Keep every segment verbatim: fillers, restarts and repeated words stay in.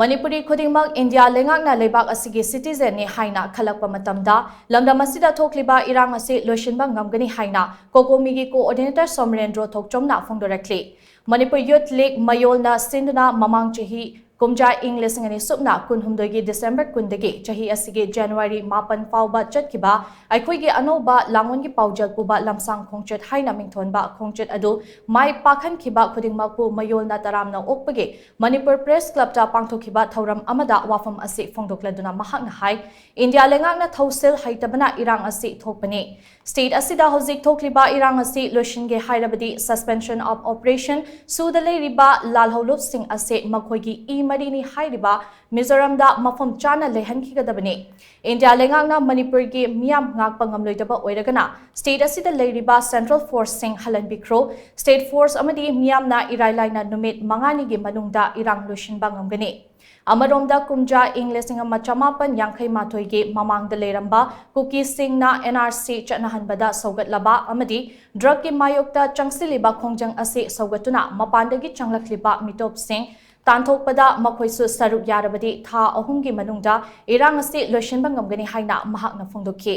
ꯃꯅꯤꯄꯨꯔꯤ ꯈꯨꯗꯤꯡꯃꯛ ꯏꯟꯗꯤꯌꯥ ꯂꯩꯉꯥꯛꯅ ꯂꯩꯕꯥꯛ ꯑꯁꯤꯒꯤ citizenꯅꯤ ꯍꯥꯏꯅ ꯈꯜꯂꯛꯄ ꯃꯇꯝꯗ ꯂꯝꯗꯝ ꯑꯁꯤꯗ ꯊꯣꯛꯂꯤꯕ ꯏꯔꯥꯡ ꯑꯁꯤ ꯂꯣꯏꯁꯤꯟꯕ ꯉꯝꯒꯅꯤ ꯍꯥꯏꯅ COCOMIꯒꯤ coordinator ꯁꯣꯃꯔꯦꯟꯗ꯭ꯔꯣ ꯊꯣꯛꯆꯣꯝꯅ ꯐꯣꯡꯗꯣꯔꯛꯂꯤ꯫ ꯃꯅꯤꯄꯨꯔ ꯌꯨꯊ ꯂꯤꯒ ꯃꯌꯣꯜꯅ ꯁꯤꯟꯗꯨꯅ ꯃꯃꯥꯡ ꯆꯍꯤ ꯀꯨꯝꯖꯥ ꯏꯪ ꯂꯤꯁꯤꯡ ꯑꯅꯤ ꯁꯨꯞꯅ ꯀꯨꯟꯍꯨꯝꯗꯣꯏꯒꯤ ꯗꯤꯁꯦꯝꯕꯔ ꯀꯨꯟꯗꯒꯤ ꯆꯍꯤ ꯑꯁꯤꯒꯤ ꯖꯅꯋꯥꯔꯤ ꯃꯥꯄꯟ ꯐꯥꯎꯕ ꯆꯠꯈꯤꯕ ꯑꯩꯈꯣꯏꯒꯤ ꯑꯅꯧꯕ ꯂꯥꯡꯑꯣꯟꯒꯤ ꯄꯥꯎꯖꯦꯜ ꯄꯨꯕ ꯂꯝꯁꯥꯡ ꯈꯣꯡꯆꯠ ꯍꯥꯏꯅ ꯃꯤꯡꯊꯣꯟꯕ ꯈꯣꯡꯆꯠ ꯑꯗꯨ ꯃꯥꯏ ꯄꯥꯛꯍꯟꯈꯤꯕ ꯈꯨꯗꯤꯡꯃꯛꯄꯨ ꯃꯌꯣꯜꯅ ꯇꯔꯥꯝꯅ ꯑꯣꯛꯄꯒꯤ ꯃꯅꯤꯄꯨꯔ ꯄ꯭ꯔꯦꯁ ꯀ꯭ꯂꯕꯇ ꯄꯥꯡꯊꯣꯛꯈꯤꯕ ꯊꯧꯔꯝ ꯑꯃꯗ ꯋꯥꯐꯝ ꯑꯁꯤ ꯐꯣꯡꯗꯣꯛꯂꯗꯨꯅ ꯃꯍꯥꯛꯅ ꯍꯥꯏ, ꯏꯟꯗꯤꯌꯥ ꯂꯩꯉꯥꯛꯅ ꯊꯧꯁꯤꯜ ꯍꯩꯇꯕꯅ ꯏꯔꯥꯡ ꯑꯁꯤ ꯊꯣꯛꯄꯅꯤ꯫ State ꯑꯁꯤꯗ ꯍꯧꯖꯤꯛ ꯊꯣꯛꯂꯤꯕ ꯏꯔꯥꯡ ꯑꯁꯤ ꯂꯣꯏꯁꯤꯟꯒꯦ ꯍꯥꯏꯔꯕꯗꯤ suspension of operation ꯁꯨꯗ ꯂꯩꯔꯤꯕ ꯂꯥꯜꯍꯧꯂꯨꯞꯁꯤꯡ ꯑꯁꯤ ꯃꯈꯣꯏꯒꯤ ꯏ ꯃꯔꯤꯅꯤ ꯍꯥꯏꯔꯤꯕ ꯃꯤꯖꯣꯔꯥꯝꯗ ꯃꯐꯝ ꯆꯥꯅ ꯂꯩꯍꯟꯈꯤꯒꯗꯕꯅꯤ꯫ ꯏꯟꯗꯤꯌꯥ ꯂꯩꯉꯥꯛꯅ ꯃꯅꯤꯄꯨꯔꯒꯤ ꯃꯤꯌꯥꯝ ꯉꯥꯛꯄ ꯉꯝꯂꯣꯏꯗꯕ ꯑꯣꯏꯔꯒꯅ state ꯑꯁꯤꯗ ꯂꯩꯔꯤꯕ central forceꯁꯤꯡ ꯍꯜꯍꯟꯕꯤꯈ꯭ꯔꯣ꯫ State force ꯑꯃꯗꯤ ꯃꯤꯌꯥꯝꯅ ꯏꯔꯥꯏ ꯂꯥꯏꯅ ꯅꯨꯃꯤꯠ ꯃꯉꯥꯅꯤꯒꯤ ꯃꯅꯨꯡꯗ ꯏꯔꯥꯡ ꯂꯣꯏꯁꯤꯟꯕ ꯉꯝꯒꯅꯤ꯫ ꯑꯃꯔꯣꯝꯗ ꯀꯨꯝꯖꯥ ꯏꯪ ꯂꯤꯁꯤꯡ ꯑꯃ ꯆꯃꯥꯄꯟ ꯌꯥꯡꯈꯩ ꯃꯥꯊꯣꯏꯒꯤ ꯃꯃꯥꯡꯗ ꯂꯩꯔꯝꯕ ꯀꯨꯀꯤꯁꯤꯡꯅ NRC ꯆꯠꯅꯍꯟꯕꯗ ꯁꯧꯒꯠꯂꯕ ꯑꯃꯗꯤ drugꯀꯤ ꯃꯥꯌꯣꯛꯇ ꯆꯪꯁꯤꯜꯂꯤꯕ ꯈꯣꯡꯖꯪ ꯑꯁꯤ ꯁꯧꯒꯠꯇꯨꯅ ꯃꯄꯥꯟꯗꯒꯤ ꯆꯪꯂꯛꯂꯤꯕ ꯃꯤꯇꯣꯞꯁꯤꯡ ꯇꯥꯟꯊꯣꯛꯄꯗ ꯃꯈꯣꯏꯁꯨ ꯁꯔꯨꯛ ꯌꯥꯔꯕꯗꯤ ꯊꯥ ꯑꯍꯨꯝꯒꯤ ꯃꯅꯨꯡꯗ ꯏꯔꯥꯡ ꯑꯁꯤ ꯂꯣꯏꯁꯤꯟꯕ ꯉꯝꯒꯅꯤ ꯍꯥꯏꯅ ꯃꯍꯥꯛꯅ ꯐꯣꯡꯗꯣꯛꯈꯤ꯫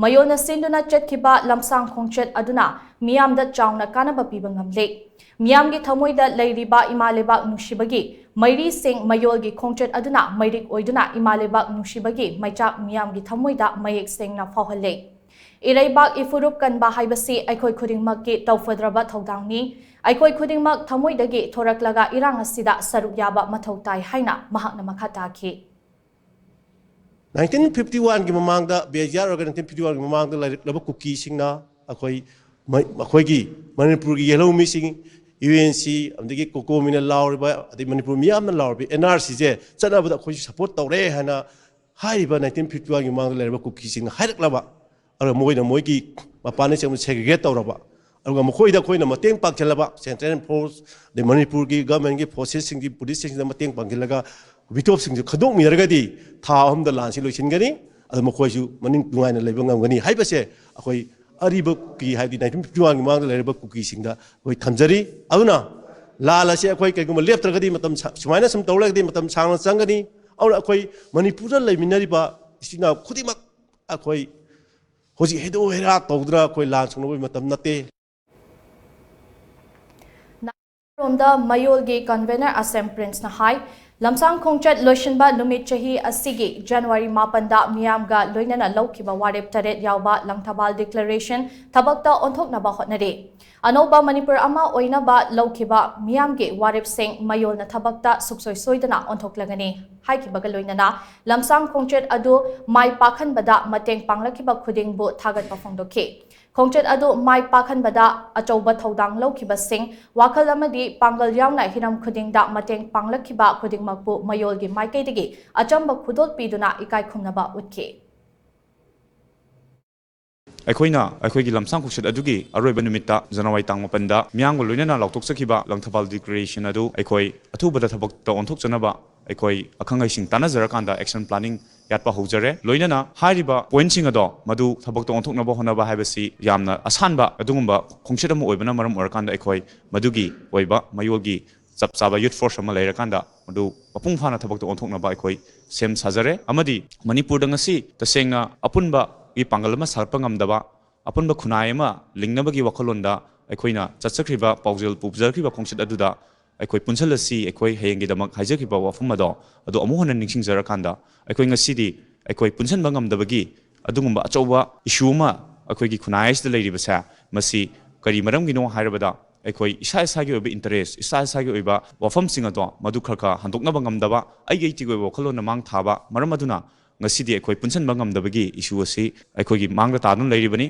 ꯃꯌꯣꯜꯅ ꯁꯤꯟꯗꯨꯅ ꯆꯠꯈꯤꯕ ꯂꯝꯁꯥꯡ ꯈꯣꯡꯆꯠ ꯑꯗꯨꯅ ꯃꯤꯌꯥꯝꯗ ꯆꯥꯎꯅ ꯀꯥꯟꯅꯕ ꯄꯤꯕ ꯉꯝꯂꯦ꯫ ꯃꯤꯌꯥꯝꯒꯤ ꯊꯃꯣꯏꯗ ꯂꯩꯔꯤꯕ ꯏꯃꯥ ꯂꯩꯕꯥꯛ ꯅꯨꯡꯁꯤꯕꯒꯤ ꯃꯩꯔꯤꯁꯤꯡ ꯃꯌꯣꯜꯒꯤ ꯈꯣꯡꯆꯠ ꯑꯗꯨꯅ ꯃꯩꯔꯤꯛ ꯑꯣꯏꯗꯨꯅ ꯏꯃꯥ ꯂꯩꯕꯥꯛ ꯅꯨꯡꯁꯤꯕꯒꯤ ꯃꯩꯆꯥꯛ ꯃꯤꯌꯥꯝꯒꯤ ꯊꯃꯣꯏꯗ ꯃꯌꯦꯛ ꯁꯦꯡꯅ ꯐꯥꯎꯍꯜꯂꯦ꯫ ꯏꯔꯩꯕꯥꯛ ꯏꯐꯨꯔꯨꯞ ꯀꯟꯕ ꯍꯥꯏꯕꯁꯤ ꯑꯩꯈꯣꯏ ꯈꯨꯗꯤꯡꯃꯛꯀꯤ ꯇꯧꯐꯗ꯭ꯔꯕ ꯊꯧꯗꯥꯡꯅꯤ꯫ ꯑꯩꯈꯣꯏ ꯈꯨꯗꯤꯡꯃꯛ ꯊꯃꯣꯏꯗꯒꯤ ꯊꯣꯔꯛꯂꯒ ꯏꯔꯥꯡ ꯑꯁꯤꯗ ꯁꯔꯨꯛ ꯌꯥꯕ ꯃꯊꯧ ꯇꯥꯏ ꯍꯥꯏꯅ ꯃꯍꯥꯛꯅ ꯃꯈꯥ ꯇꯥꯈꯤ꯫ ꯅꯥꯏꯟꯇꯤꯟ ꯐꯤꯐꯇꯤ ꯋꯥꯟꯒꯤ ꯃꯃꯥꯡꯗ ꯕꯦꯖꯤꯌꯥꯔ ꯑꯣꯏꯔꯒ ꯅꯥꯏꯟꯇꯤꯟ ꯐꯤꯐꯇꯤ ꯋꯥꯟꯒꯤ ꯃꯃꯥꯡꯗ ꯂꯩꯔꯛꯂꯕ ꯀꯨꯀꯤꯁꯤꯡꯅ ꯑꯩꯈꯣꯏ ꯃꯩ- ꯑꯩꯈꯣꯏꯒꯤ ꯃꯅꯤꯄꯨꯔꯒꯤ ꯌꯦꯜꯍꯧꯃꯤꯁꯤꯡ, UNC, ꯑꯗꯒꯤ COCOMIꯅ ꯂꯥꯎꯔꯤꯕ, ꯑꯗꯩ ꯃꯅꯤꯄꯨꯔ ꯃꯤꯌꯥꯝꯅ ꯂꯥꯎꯔꯤꯕ NRCꯁꯦ ꯆꯠꯅꯕꯗ ꯑꯩꯈꯣꯏꯁꯨ support ꯇꯧꯔꯦ ꯍꯥꯏꯅ ꯍꯥꯏꯔꯤꯕ ꯅꯥꯏꯟꯇꯤꯟ ꯐꯤꯐꯇꯤ ꯋꯥꯟꯒꯤ ꯃꯃꯥꯡꯗ ꯂꯩꯔꯤꯕ ꯀꯨꯀꯤꯁꯤꯡꯅ ꯍꯥꯏꯔꯛꯂꯕ, ꯑꯗꯨꯒ ꯃꯣꯏꯅ ꯃꯣꯏꯒꯤ ꯃꯄꯥꯟꯗ ꯆꯪꯕ segregate ꯇꯧꯔꯕ, ꯑꯗꯨꯒ ꯃꯈꯣꯏꯗ ꯑꯩꯈꯣꯏꯅ ꯃꯇꯦꯡ ꯄꯥꯡꯁꯤꯜꯂꯕ, central force, ꯑꯗꯩ ꯃꯅꯤꯄꯨꯔꯒꯤ governmentꯀꯤ forcesꯁꯤꯡꯒꯤ, policeꯁꯤꯡꯁꯤꯗ ꯃꯇꯦꯡ ꯄꯥꯡꯁꯤꯜꯂꯒ ꯃꯤꯇꯣꯞꯁꯤꯡꯁꯨ ꯈꯟꯗꯣꯛꯃꯤꯟꯅꯔꯒꯗꯤ ꯊꯥ ꯑꯍꯨꯝꯗ ꯂꯥꯟꯁꯤ ꯂꯣꯏꯁꯤꯟꯒꯅꯤ꯫ ꯑꯗꯨ ꯃꯈꯣꯏꯁꯨ ꯃꯅꯤꯡ ꯅꯨꯡꯉꯥꯏꯅ ꯂꯩꯕ ꯉꯝꯒꯅꯤ ꯍꯥꯏꯕꯁꯦ ꯑꯩꯈꯣꯏ ꯑꯔꯤꯕ ꯀꯨꯀꯤ, ꯍꯥꯏꯕꯗꯤ ꯅꯥꯏꯟꯇꯤꯟ ꯐꯤꯐꯇꯤ ꯋꯥꯟꯒꯤ ꯃꯃꯥꯡꯗ ꯂꯩꯔꯤꯕ ꯀꯨꯀꯤꯁꯤꯡꯗ ꯑꯩꯈꯣꯏ ꯊꯝꯖꯔꯤ꯫ ꯑꯗꯨꯅ ꯂꯥꯟ ꯑꯁꯤ ꯑꯩꯈꯣꯏ ꯀꯩꯒꯨꯝꯕ ꯂꯦꯞꯇ꯭ꯔꯒꯗꯤ ꯃꯇꯝ ꯁꯥ-, ꯁꯨꯃꯥꯏꯅ ꯁꯨꯝ ꯇꯧꯔꯒꯗꯤ ꯃꯇꯝ ꯁꯥꯡꯅ ꯆꯪꯒꯅꯤ꯫ ꯑꯗꯨꯅ ꯑꯩꯈꯣꯏ ꯃꯅꯤꯄꯨꯔꯗ ꯂꯩꯃꯤꯟꯅꯔꯤꯕ ꯏꯆꯤꯟ ꯏꯅꯥꯎ ꯈꯨꯗꯤꯡꯃꯛ ꯑꯩꯈꯣꯏ ꯍꯧꯖꯤꯛ ꯍꯩꯗꯣꯛ ꯍꯩꯔꯥ ꯇꯧꯗꯨꯅ ꯑꯩꯈꯣꯏ ꯂꯥꯟ ꯁꯣꯛꯅꯕꯒꯤ ꯃꯇꯝ ꯅꯠꯇꯦ꯫ ꯔꯣꯝꯗ ꯃꯌꯣꯜꯒꯤ ꯀꯟꯚꯦꯅꯔ ꯑꯁꯦꯝ ꯄ꯭ꯔꯤꯟꯁꯅ ꯍꯥꯏ, ꯂꯝꯁꯥꯡ ꯈꯣꯡꯆꯠ ꯂꯣꯏꯁꯤꯟꯕ ꯅꯨꯃꯤꯠ ꯆꯍꯤ ꯑꯁꯤꯒꯤ ꯖꯅꯋꯥꯔꯤ ꯃꯥꯄꯟꯗ ꯃꯤꯌꯥꯝꯒ ꯂꯣꯏꯅꯅ ꯂꯧꯈꯤꯕ ꯋꯥꯔꯦꯞ ꯇꯔꯦꯠ ꯌꯥꯎꯕ ꯂꯪꯊꯕꯥꯜ ꯗꯤꯀ꯭ꯂꯥꯔꯦꯁꯟ ꯊꯕꯛꯇ ꯑꯣꯟꯊꯣꯛꯅꯕ ꯍꯣꯠꯅꯔꯤ꯫ ꯑꯅꯧꯕ ꯃꯅꯤꯄꯨꯔ ꯑꯃ ꯑꯣꯏꯅꯕ ꯂꯧꯈꯤꯕ ꯃꯤꯌꯥꯝꯒꯤ ꯋꯥꯔꯦꯞꯁꯤꯡ ꯃꯌꯣꯜꯅ ꯊꯕꯛꯇ ꯁꯨꯛꯁꯣꯏ ꯁꯣꯏꯗꯅ ꯑꯣꯟꯊꯣꯛꯂꯒꯅꯤ ꯍꯥꯏꯈꯤꯕꯒ ꯂꯣꯏꯅꯅ ꯂꯝꯁꯥꯡ ꯈꯣꯡꯆꯠ ꯑꯗꯨ ꯃꯥꯏ ꯄꯥꯛꯍꯟꯕꯗ ꯃꯇꯦꯡ ꯄꯥꯡꯂꯛꯈꯤꯕ ꯈꯨꯗꯤꯡꯕꯨ ꯊꯥꯒꯠꯄ ꯐꯣꯡꯗꯣꯛꯈꯤ꯫ ꯈꯣꯡꯆꯠ ꯑꯗꯨ ꯃꯥꯏ ꯄꯥꯛꯍꯟꯕꯗ ꯑꯆꯧꯕ ꯊꯧꯗꯥꯡ ꯂꯧꯈꯤꯕꯁꯤꯡ, ꯋꯥꯈꯜ ꯑꯃꯗꯤ ꯄꯥꯡꯒꯜ ꯌꯥꯎꯅ ꯍꯤꯔꯝ ꯈꯨꯗꯤꯡꯗ ꯃꯇꯦꯡ ꯄꯥꯡꯂꯛꯈꯤꯕ ꯈꯨꯗꯤꯡꯃꯛꯄꯨ ꯃꯌꯣꯜꯒꯤ ꯃꯥꯏꯀꯩꯗꯒꯤ ꯑꯆꯝꯕ ꯈꯨꯗꯣꯜ ꯄꯤꯗꯨꯅ ꯏꯀꯥꯏ ꯈꯨꯝꯅꯕ ꯎꯠꯈꯤ꯫ ꯑꯩꯈꯣꯏꯅ ꯑꯩꯈꯣꯏꯒꯤ ꯂꯝꯁꯥꯡ ꯈꯣꯡꯆꯠ ꯑꯗꯨꯒꯤ ꯑꯔꯣꯏꯕ ꯅꯨꯃꯤꯠꯇ, ꯖꯅꯋꯥꯔꯤ ꯇꯥꯡ ꯃꯥꯄꯟꯗ ꯃꯤꯌꯥꯝꯒ ꯂꯣꯏꯅꯅ ꯂꯥꯎꯊꯣꯛꯆꯈꯤꯕ ꯂꯪꯊꯕꯥꯜ ꯗꯤꯀ꯭ꯂꯥꯔꯦꯁꯟ ꯑꯗꯨ ꯑꯩꯈꯣꯏ ꯑꯊꯨꯕꯗ ꯊꯕꯛꯇ ꯑꯣꯟꯊꯣꯛꯆꯅꯕ ꯑꯩꯈꯣꯏ ꯑꯈꯪ ꯑꯍꯩꯁꯤꯡ ꯇꯥꯟꯅꯖꯔꯀꯥꯟꯗ action planning ꯌꯥꯠꯄ ꯍꯧꯖꯔꯦ꯫ ꯂꯣꯏꯅꯅ ꯍꯥꯏꯔꯤꯕ ꯄꯣꯏꯟꯠꯁꯤꯡ ꯑꯗꯣ ꯃꯗꯨ ꯊꯕꯛꯇ ꯑꯣꯟꯊꯣꯛꯅꯕ ꯍꯣꯠꯅꯕ ꯍꯥꯏꯕꯁꯤ ꯌꯥꯝꯅ ꯑꯁꯥꯟꯕ ꯑꯗꯨꯒꯨꯝꯕ ꯈꯣꯡꯆꯠ ꯑꯃ ꯑꯣꯏꯕꯅ ꯃꯔꯝ ꯑꯣꯏꯔꯀꯥꯟꯗ ꯑꯩꯈꯣꯏ ꯃꯗꯨꯒꯤ ꯑꯣꯏꯕ ꯃꯌꯣꯜꯒꯤ ꯆꯞ ꯆꯥꯕ ꯌꯨꯠ ꯐꯣꯔꯁ ꯑꯃ ꯂꯩꯔꯀꯥꯟꯗ ꯃꯗꯨ ꯃꯄꯨꯡ ꯐꯥꯅ ꯊꯕꯛꯇ ꯑꯣꯟꯊꯣꯛꯅꯕ ꯑꯩꯈꯣꯏ ꯁꯦꯝ ꯁꯥꯖꯔꯦ꯫ ꯑꯃꯗꯤ ꯃꯅꯤꯄꯨꯔꯗ ꯉꯁꯤ ꯇꯁꯦꯡꯅ ꯑꯄꯨꯟꯕꯒꯤ ꯄꯥꯡꯒꯜ ꯑꯃ ꯁꯥꯒꯠꯄ ꯉꯝꯗꯕ, ꯑꯄꯨꯟꯕ ꯈꯨꯟꯅꯥꯏ ꯑꯃ ꯂꯤꯡꯅꯕꯒꯤ ꯋꯥꯈꯜꯂꯣꯟꯗ ꯑꯩꯈꯣꯏꯅ ꯆꯠꯆꯈ꯭ꯔꯤꯕ, ꯄꯥꯎꯖꯦꯜ ꯄꯨꯖꯈ꯭ꯔꯤꯕ ꯈꯣꯡꯆꯠ ꯑꯗꯨꯗ ꯑꯩꯈꯣꯏ ꯄꯨꯟꯁꯤꯜꯂꯁꯤ, ꯑꯩꯈꯣꯏ ꯍꯌꯦꯡꯒꯤꯗꯃꯛ ꯍꯥꯏꯖꯈꯤꯕ ꯋꯥꯐꯝ ꯑꯗꯣ, ꯑꯗꯨ ꯑꯃꯨꯛ ꯍꯟꯅ ꯅꯤꯡꯁꯤꯡꯖꯔꯀꯥꯟꯗ ꯑꯩꯈꯣꯏ ꯉꯁꯤꯗꯤ ꯑꯩꯈꯣꯏ ꯄꯨꯟꯁꯤꯟꯕ ꯉꯝꯗꯕꯒꯤ ꯑꯗꯨꯒꯨꯝꯕ ꯑꯆꯧꯕ ꯏꯁꯨ ꯑꯃ ꯑꯩꯈꯣꯏꯒꯤ ꯈꯨꯟꯅꯥꯏ ꯑꯁꯤꯗ ꯂꯩꯔꯤꯕꯁꯦ, ꯃꯁꯤ ꯀꯔꯤ ꯃꯔꯝꯒꯤꯅꯣ ꯍꯥꯏꯔꯕꯗ, ꯑꯩꯈꯣꯏ ꯏꯁꯥ ꯏꯁꯥꯒꯤ ꯑꯣꯏꯕ ꯏꯟꯇꯔꯦꯁ, ꯏꯁꯥ ꯏꯁꯥꯒꯤ ꯑꯣꯏꯕ ꯋꯥꯐꯝꯁꯤꯡ ꯑꯗꯣ ꯃꯗꯨ ꯈꯔ ꯈꯔ ꯍꯟꯗꯣꯛꯅꯕ ꯉꯝꯗꯕ, ꯑꯩꯒꯤ ꯑꯩꯒꯤ ꯑꯣꯏꯕ ꯋꯥꯈꯜꯂꯣꯟꯅ ꯃꯥꯡ ꯊꯥꯕ ꯃꯔꯝ ꯑꯗꯨꯅ ꯉꯁꯤꯗꯤ ꯑꯩꯈꯣꯏ ꯄꯨꯟꯁꯤꯟꯕ ꯉꯝꯗꯕꯒꯤ ꯏꯁꯨ ꯑꯁꯤ ꯑꯩꯈꯣꯏꯒꯤ ꯃꯥꯡꯗ ꯇꯥꯗꯨꯅ ꯂꯩꯔꯤꯕꯅꯤ꯫